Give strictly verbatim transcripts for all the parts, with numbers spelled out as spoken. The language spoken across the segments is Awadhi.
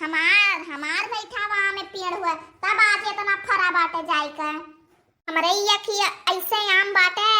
हमार, हमार बैठा हुआ आमे पेड़ हुआ, तब आज इतना फरा बाटे जाई का। हमरे ई अखिया ऐसे आम बाटे,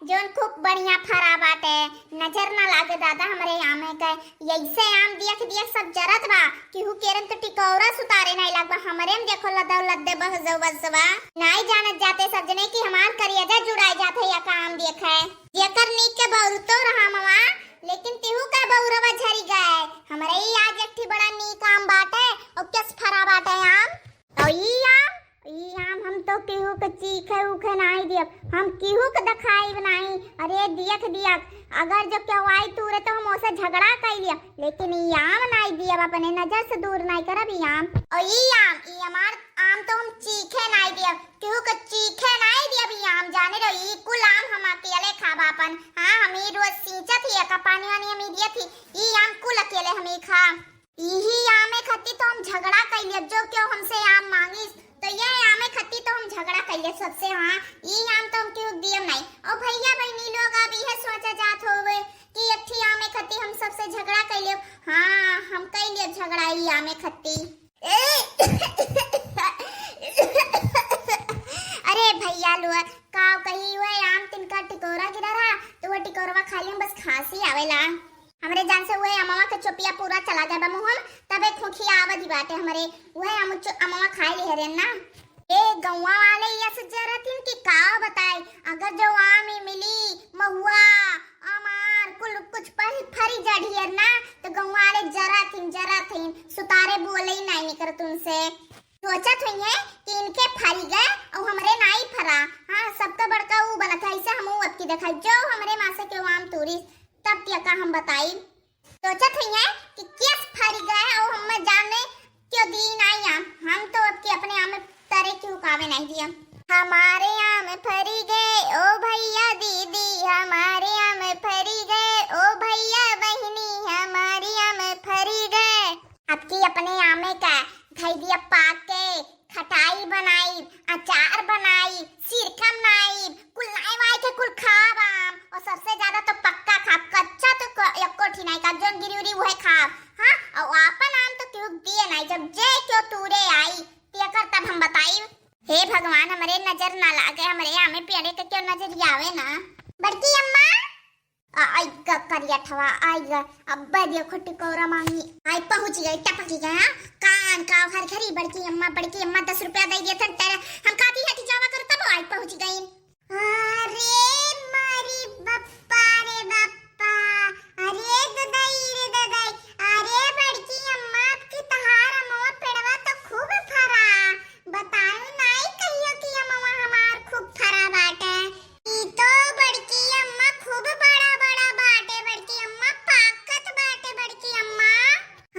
जौन खूब बढ़िया फरा बाटे। नजर ना लागे दादा हमरे आमे के। ऐसे आम दियख दियख सब जरत बा। केहू केरन तो टिकोरा सुतारे नाई लागबा। हमरे में देखो लदौ लद्दे बह जौ बस बा। नाई जानत जाते सब जने कि हमार करिया जा जुड़ाई जात है या का आम दियख है। जेकर नीक के बौरतो रहा मवा, लेकिन तिहू का बौरवा झरी गए। हमरे ई आज एक ठी बड़ा नीक आम बाटे, और कस फरा बाटे आम। और ई आम, ई आम हम तो केहू के चीखे उखे नाई दियब, हम केहू के देखाइब नाई। अरे दियख दियख, अगर जो केहू आई तूरे तो हम ओसे झगड़ा कइ लियब, लेकिन ई आम नाई दियब, अपने नजर से दूर नाई करब ई आम। और ई आम, ई हमार आम तो हम चीखे नाई दियब, केहू के चीखे नाई दियब ई आम, जाने रहो ई कुल आम हम अकेले खाब आपन। हाँ, हम ई रोज सींचत ही, एका पानी वानी हम ई दियत ही, ई आम कुल अकेले हम ई खाब। इही आमे खत्ती तो हम झगड़ा कइ लेब, जो केहू हमसे आम मांगिस, तो ये आमे खत्ती तो हम झगड़ा कइ लेब सबसे। हाँ, ई आम तो हम केहू दियब नाई। और भैया बहिनी लोग अब इहे सोचा जात होवे कि एक ठी आमे खत्ती हम सबसे झगड़ा कइ लेब। हाँ, हम कइ लेब झगड़ा ई आमे खत्ती। अरे भैया लोग, का कही हुए आम तिनका टिकोरा गिरा रहा, तो वो टिकोरवा खा लियम, बस खांसी आवेला। हमरे जान से उहे अमवा के चोपिया पूरा चला गए बा मुँह में, तबे खोखिया आवत ही बाटे हमरे। उहे अम चो-, अमवा खाए लिहे रेन ना। ए गौवा वाले यस जरतिन की का बताई, अगर जो आम ही मिली, महुआ, अमार, कुल कुछ पर फरी जड़ियर ना, तो गौवा वाले जरतिन, जरतिन, सुतारे बोले ही नाई निकरत उनसे। सोचत हुई है कि इनके फरी गए और हमरे नाई फरा। हाँ, सबका बड़का ऊ बनत है, ऐसे हमहू अबकी देखा, जो हमरे माँ से केहू आम तूरी, तब तिया का हम बताई। सोचत हुई है कि केस फरी गए और हम जाने क्यों दी नाई आम। हम तो अबकी अपने आम में तरे क्यों कावे नाई दिया। हमारे आम फरी गए ओ भैया दीदी, हमारे आम फरी गए ओ भैया बहिनी, हमारे आम फरी गए। अबकी अपने आमे का धई दिया पाक के, खटाई बनाई, अचार बनाई, सिरका बनाई, कुल नाई वाई के कुल खाब आम। और सबसे ज्यादा तो पक्का खाब, कच्चा तो क-, एको ठी नाई खाब, जौन गिरी उरी उहे खाब। हाँ, और आपन आम तो केहू दिए नाई, जब जे क्यों तूरे आई, तेकर तब हम बताई। हे भगवान, हमरे नजर ना लागे, हमरे आमे पेड़े के क्यों नजर आवे ना। बड़की अम्मा, आ, आई ग करिया ठवा, आई ग, अब्बे देखो टिकोरा मांगी। आई पहुँच गई, टपकी गई, हाँ? कान का हर घरी बड़की अम्मा, बड़की अम्मा दस रुपया दे दिए थे, तेरे हम काती हटी जावा कर तब आई पहुँच गई। अरे मारी बप्पा रे बप्पा, अरे ददाई रे ददाई, अरे बड़की अम्मा आपके तहार अमवा पेड़वा तो खूब फरा, बताऊ नाई कहियो कि अमवा हमार खूब फरा बाटे। ई तो बड़की अम्मा खूब बड़ा बड़ा बाटे बड़की अम्मा, पाकत बाटे बड़की अम्मा।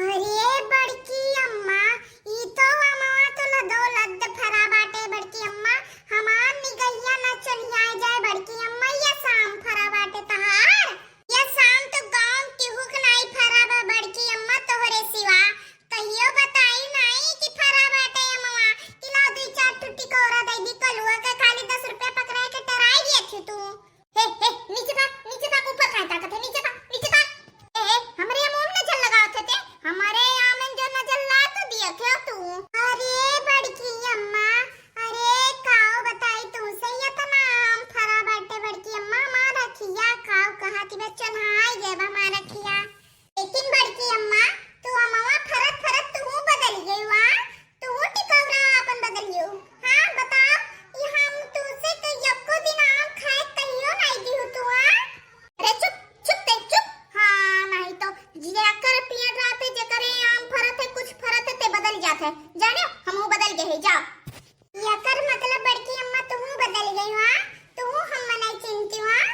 अरे बड़की अम्मा, ई तो अमवा तो लदो लद फरा बाटे बड़की अम्मा, हमार निगहिया न चोन्हिया जाए बड़की अम्मा, ये साम फरा बाटे तहार। ये साम तो गाँव केहू के नाई फरा बा बड़की अम्मा तोहरे सिवा। कहियो बताई नाई कि फरा बाटे अमवा, कि लाओ दुई चार ठो टिकोरा दे दी कलुआ के, खाली दस रुपया पकड़ाए के टराई दिए थे तू। हे, हे, नीचे ताक, नीचे ताक, ऊपर काहे ताकत है, नीचे ताक, नीचे ताक। ए, ए, हमरे मुंह में नजर लगावत है ते, हमारे आम में जो नजर ला तो दिए थे तू। अरे बड़की अम्मा, अरे काओ बताई तुमसे, ये तो ना आम फरा बाटे बड़की अम्मा, हमार अखिया काओ कहा कि बच्चन हाय गए बा हमार अखिया। लेकिन बड़की अम्मा, तू अमवा फरत फरत तू बदल गई वा, तू टिकोरा आपन बदल गई। हाँ, बताओ, ये हम तुमसे तो यक्को दिन आम खाए कहियो नहीं दिहु तू, हाँ? अरे चुप, चुप ते, चुप। हाँ, नहीं तो जेकर पेड़ रहते, जेकरे आम फरत है, कुछ फरत है, ते बदल जात है। जाने, हमहू बदल गए है, जाओ। एकर मतलब बड़की अम्मा, तू बदल गई, हाँ? तू हम नहीं चिंती, हाँ?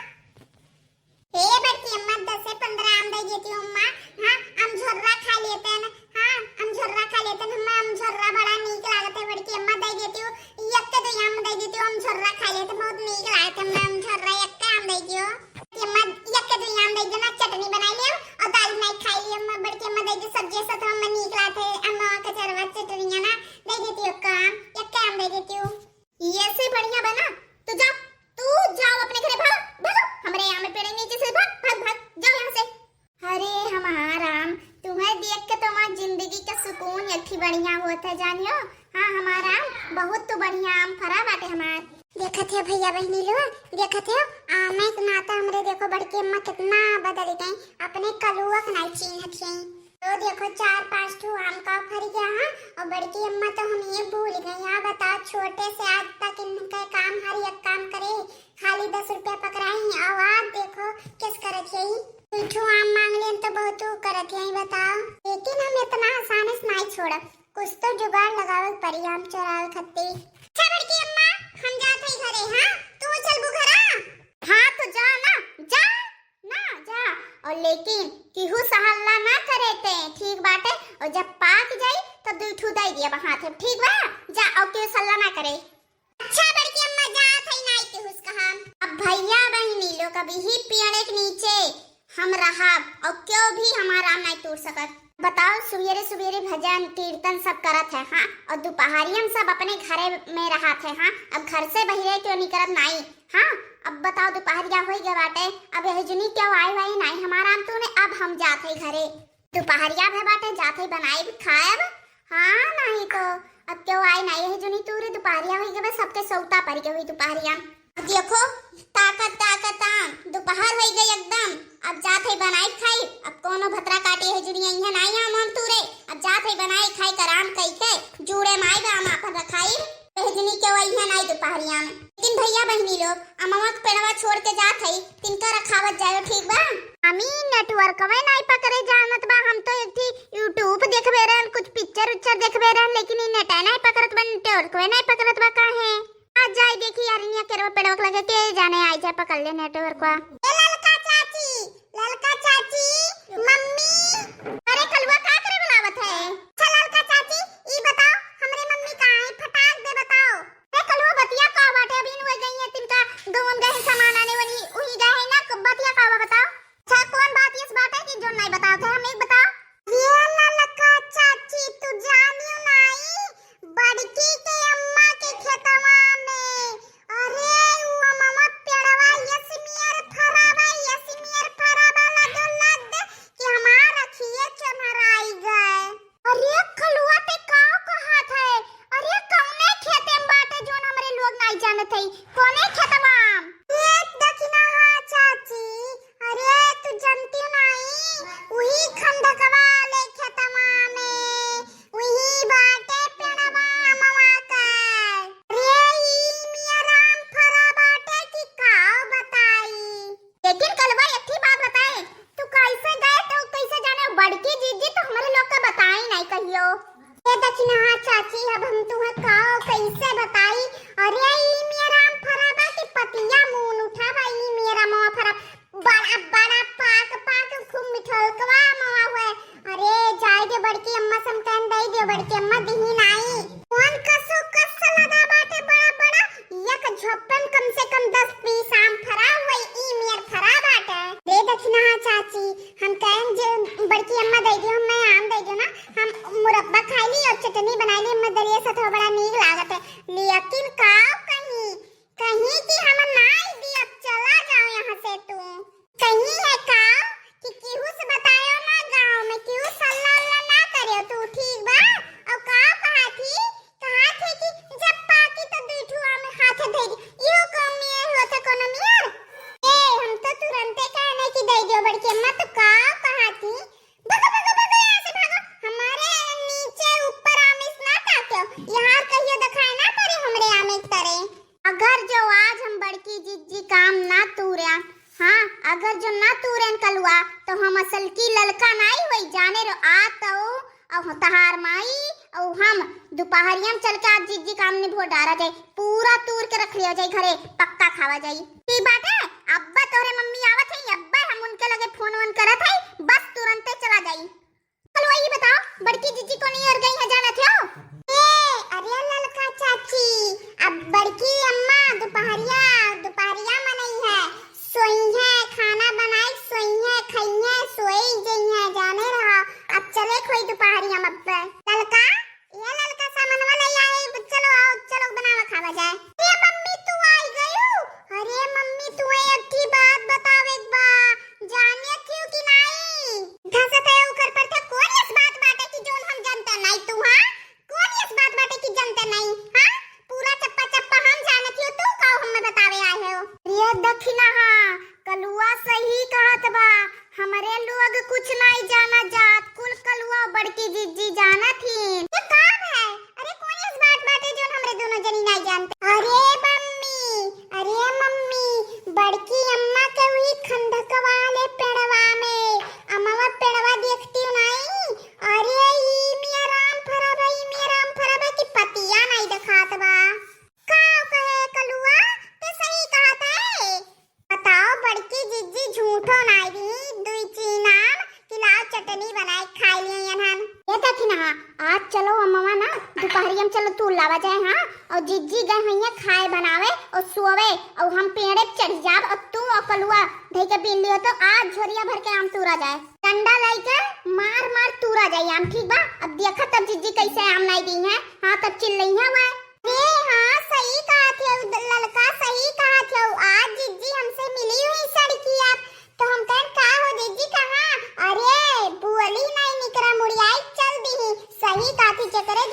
हे बड़की अम्मा, दस से पन्द्रह आम दे देती हूँ अम्मा। हाँ, हम झोर्रा खा लेते हैं ना। हाँ, हम झोर्रा खा लेते हैं, हमें हम झोर्रा बड़ा नीक लागत है बड़की अम्मा, दे देती हूँ। यक्के दो आम दे देती हूँ, हम झोर्रा खा लेते हैं, बहुत नीक लागत है, हमें हम झोर्रा यक्के आम दे दियो। बड़की अम्मा, यक्के दो आम दे दो ना, चटनी बनाई लियो और दाल बनाई खाई लियो अम्मा। बड़की अम्मा दे दो सब्जी साथ, हमें नीक लागत है अम्मा का चरवा चटनिया ना, दे देती हूँ यक्के आम, यक्के आम दे देती हूँ। ये से बढ़िया बा ना, तू जाओ, तू जाओ अपने घरे, भागो, भागो, हमरे आम पेड़े नीचे से भाग, भाग, भाग, जाओ यहाँ से। अरे हमार आम, तुम्हें देख के तो हमार जिंदगी जिंदगी का सुकून एक ही बढ़िया होत है, जानियो। हाँ, हमारा आम बहुत तो बढ़िया आम फरा बाटे हमार। देखत है भैया बहिनी लोग, देखत है, आमे के नाता हमरे देखो बड़की अम्मा कितना बदल गई, अपने कलुआ के नाई चीन्हत है। तो देखो, चार पाँच ठो आम का फर गया, हाँ, और बड़की अम्मा तो हम ये भूल गई। हाँ, बताओ, छोटे से आज तक इनके काम, हर एक काम करे, खाली दस रुपया पकड़ाई, और आज देखो किस करत है। दू ठो आम मांग लेन तो बहुत ऊ करत है, बताओ। लेकिन हम इतना आसानी से नहीं छोड़ब, कुछ तो जुगाड़ लगावे के पड़ी आम चोरावे खातिर। अच्छा बड़की अम्मा, हम जात हई घरे, हाँ, तू चलबू घरा? हाँ, तो जा ना, जा ना, जा। और लेकिन केहू से हल्ला ना करे ते, ठीक बाटे? और जब पाक जाई, तब दू ठू दे दिया हाथ में, ठीक बा? जा, और केहू से हल्ला ना करे। अच्छा बड़की अम्मा, जात हई, नाई केहू से कहब। अब भैया बहिनी लोग, अब यही पेड़ के नीचे हम रहब और केहू भी हमार आम नाई तूर सकत। बताओ, सुबेरे सुबेरे भजन कीर्तन सब करत है, हाँ, और दुपहरिया में सब अपने घरे में रहत है, हाँ, अब घर से बहिरे केहू निकरत नाई, हाँ। अब बताओ, दुपहरिया होई गए बाटे, अब यही जुनी केहू आई वाई नाई हमार आम तूरे, अब हम जात हई घरे। दुपहरिया भे बाटे, जात हई बनाइब खाएब। हाँ, नहीं तो अब केहू आई नाई, यही जुनी तूरे, दुपहरिया होई गए, सबके सौता पड़ गए हुई दुपहरिया। अब देखो, ताकत ताकत आम, दुपहर होई गई एकदम। अब जात हई बनाइब खाइब, अब कोनो भतरा काटे यही जुनी आई है नाई आम, आम तूरे। अब जात हई बनाई खाई, कराम कई के जूड़े माई बा आम आपन रखाई। भेजनी के वही है नाई दुपहरिया में। लेकिन भैया बहिनी लोग, अमवा के पेड़वा छोड़ के जात हई, तिनका रखावत जायो, ठीक बा? अम्मी, network वे नाई पकड़े जानत बा। हम तो एक थी YouTube देखबे रहन, कुछ picture उच्चर देखबे रहन, लेकिन ई net नाई पकड़त बा, network वे नाई पकड़त बा, काहे? आ जाए देखी यार, इनिया केरवा पेड़वा के लगे के जाने आई जाए पकड़ ले network वा। ए ललका चाची, ललका चाची, मम्मी। अरे कलुआ, का करे बुलावत है? अच्छा ललका चाची, ई बताओ, हमरे मम्मी कहाँ है? फटाक दे बताओ। अरे कलुआ, बतिया का बाटे? अभी इन वही गई है, तिनका गवन गए सामान आने वाली, उही गए है ना, क-, बतिया का बा बताओ। अच्छा, कौन बात इस बाटे कि जो नहीं बताओ थे, हम एक बताओ। ये ललका चाची, तू जानियो नाई, बड़की के अम्मा के खेतवा में, अरे, उ अमवा पेड़वा यस मियर फरावा, यस मियर फरावा, लदो लद कि हमार अखिए चोन्हराई गए। अरे, कलुआ ते का कहत है? अरे, कौने खेते में बाटे जोन हमरे लोग नाई जानत है? कौने खेतवा में? ए दखिनहा चाची, अरे, तू जानती नाई, उही खंडकवा ले खेतवा में, उही बाटे पेड़वा अमवा का। अरे, ई मियर आम फरा बाटे कि का बताई। लेकिन कलुआ, एक ही बात बताए, तू कैसे गए तो कैसे जाने, बड़की जीजी तो हमरे लोग का बताई नहीं कहियो। ए दखिनहा चाची, अब हम तुहे का कैसे बताई? अरे, ई मियर आम फरा बा कि पतिया मून उठा बा, ई मियर आमवा फरा, बड़ा बड़ा पाक पाक खूब मिठलकवा अमवा हुए। अरे, जाए दे बड़की अम्मा से हम कहन दे दियो, बड़की अम्मा दिही नाई। कौन कसो कस लदा बाटे बड़ा बड़ा, एक झोपन कम से कम दस बीस आम फरा हुए, ई मियर फरा बाटे। दे दखिनहा चाची, हम कहन जे बड़की अम्मा दे दियो, हमें आम दे दियो ना, हम मुरब्बा खाई ली और चटनी बनाई ली, हमें दरिया साथ बड़ा नीक लागत है। लेकिन का कहीं, कहीं कि हम नाई दियब, चला जाओ यहाँ से तू। कहीं है का कि केहू से बतायो ना गाँव में, केहू से हल्ला उल्ला ना करियो तू, ठीक बा? और का कहा थी, कहा थी कि जब पाकी तो दुई ठुआ में हाथ धई दी, इहो कौन मियर होत है, कोनो मियर? ए, हम तो तुरंते कहने की दे दियो बड़की अम्मा, तो का कहा थी, भागो, भागो, भागो, यहाँ से भागो। हमारे नीचे ऊपर आमिस ना ताक्यो। यहाँ कहियो दिखाई ना पड़े हमरे आमिस तरे। अगर जो आज हम बड़की जिज्जी काम ना तूरा, हाँ, अगर जो ना तूरेन कलुआ, तो हम असल की ललका नाई होई, जाने रो आ तो, और तहार माई, और हम दुपहरिया में चल के आज जिज्जी काम निभो डारा जाए। पूरा तूर के रख लिया जाई घरे, पक्का खावा जाई। ठीक बाटे, अब्बा तोहरे मम्मी आवत है, अब्बा हम उनके लगे फोन वोन करत है, बस तुरंते चला जाई। कलुआ, ये बताओ, बड़की जीजी कोनी ओर गई है, जानत हो? ए, अरे ललका चाची, अब बड़की अम्मा दुपहरिया, दुपहरिया मनई है, सोई है, खाना बनाई, सोई है, खाई है, सोई जई है, जाने रहा। अब चले खोई दुपहरिया में अब्बा। ललका, ये ललका सामानवा ले आए, चलो आओ, चलो बनावा खावा जाए। ए मम्मी, तू आई गयू? अरे मम्मी, तू एक ही बात बतावे के बा, जाने क्यों कि नाई? धसत है ऊपर पर थे, कौन इस बात बाटे कि जोन हम जाना थी। ये का है? अरे कौन इस बात बाटे जो हमरे दोनों जनी नहीं जानते? अरे मम्मी, अरे मम्मी, बड़की अम्मा के वही खंधक वाले पेड़वा में, अम्मा पेड़वा देखती हूँ नहीं। अरे ई मिया राम फरा भाई, मिया राम फरा भाई की पतिया नहीं दिखात बा। का कहे कलुआ, ते सही कहत है। बताओ बड़की जिज्जी झूठो नाई रही, दुई चीन आम कि लाओ चटनी बनाए खाई लिए इन्हन। ये देखी ना, आज चलो अम्मा ना दोपहरिया में चलो तूर लावा जाए, हाँ, और जिज्जी गए हुई है खाए बनावे और सोवे, और हम पेड़े पे चढ़ जाब और तू और कलुआ धई के बीन लियो तो आज झोरिया भर के आम तूरा जाए, डंडा लेके मार मार तूरा जाए आम, ठीक बा? अब देखा तब जिज्जी कैसे आम नाई दी है, हाँ तब चिल्लई है वह। अरे हाँ, सही कहत हऊ, ललका सही कहत हऊ। आज जिज्जी हमसे मिली हुई सड़किया, तो हम कहन, "का हो जिज्जी, कहाँ?" अरे, बोली नहीं निकरा मुड़ियाई चल दी। सही कहती, जेकरे